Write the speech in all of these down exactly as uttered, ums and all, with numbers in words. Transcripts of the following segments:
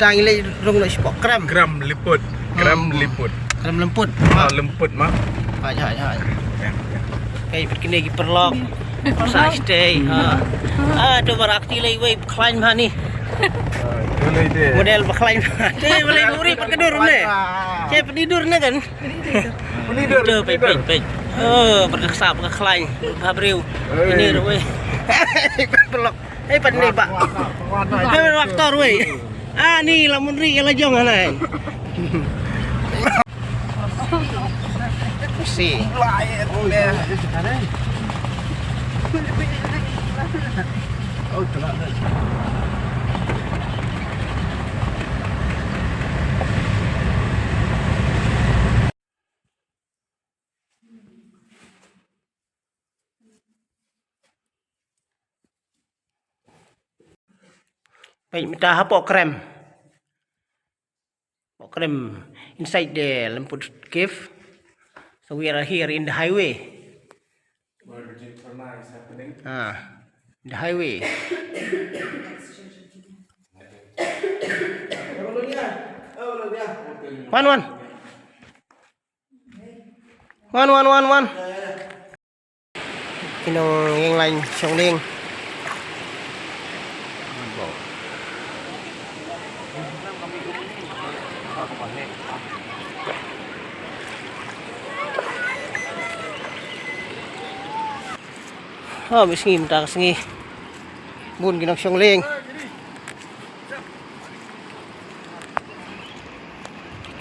Tang ile rung lo sipok krem. Krem liput. Krem liput. Krem lemput. Ah, lemput ma. Hai, hai, hai. Kaei pat kine ki paralok. Sa stay. Ha. Ah, to barak ti lei wei khlain ma ni. Model ba khlain ma. Te ba lei muri pat ka dur ne. Che pat i dur ne kan. Ito peit peit peit. Oh, pat ka ksa pat ka khlain. Ba briew. Ini ro wei. Paralok. Hei, pat ni ba. Hei, aktor wei. Ah, ni la mun ri la jong hanai. Si. Peit mynta hapoh krem. Hapoh krem inside the Lemput Cave. So we are here in the highway. Ah, the highway. Wan, wan. Wan, wan, wan, wan. Ki nongïing line shong lieng. Oh, bit sngi mynta ka sngi. Bun ki nongshong lieng.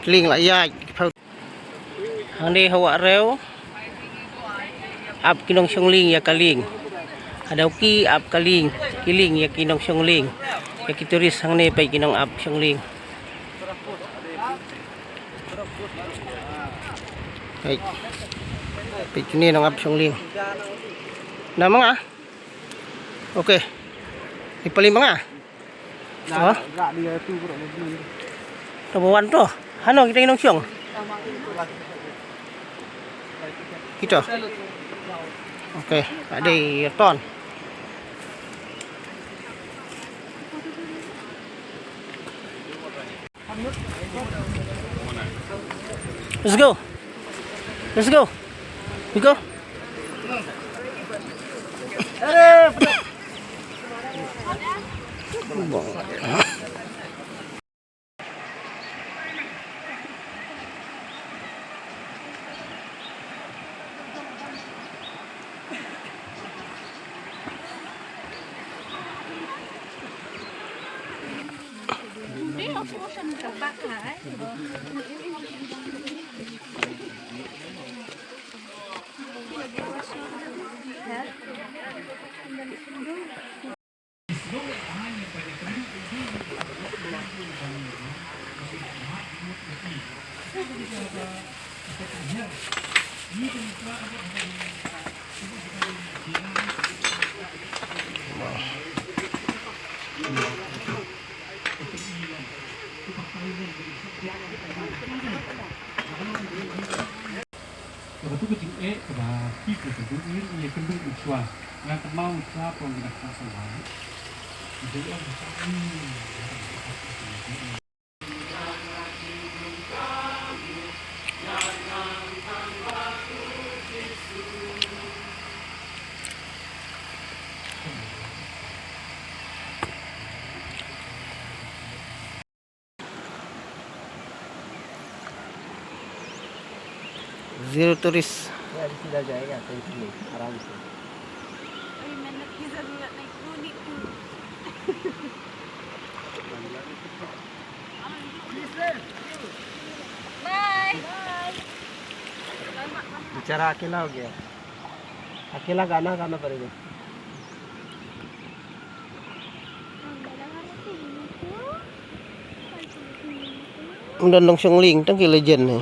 Lieng la ïaid. Hangne ha Wah Rew. Ap ki nongshong lieng ïa ka lieng. Ha Dawki ap ka lieng, ki lieng ïa ki nongshong lieng. Ïa ki tourist hangne peit ki nong ap shong lieng. Peit. Peit kine nong ap shong lieng. Na ma nga? Okay. Ni pali ma nga? Oh. Number one to. Hano kita nongshong? Kita. Okay, ada ton. Let's go. Let's go. We go. Kaba tu ka jingeh kaba ki ka kynduh ïa kynduh u shuwa. Nga kynmaw u shuwa pong da ka sawai. Zero tourist. ये अभी सीधा जाएगा, टेंशन नहीं, आराम से। अभी मेहनत की जरूरत नहीं, no need to। बाय। बेचारा अकेला हो गया, अकेला गाना गाना पड़ेगा। Ym don nongshong lieng, tang ki legend hi.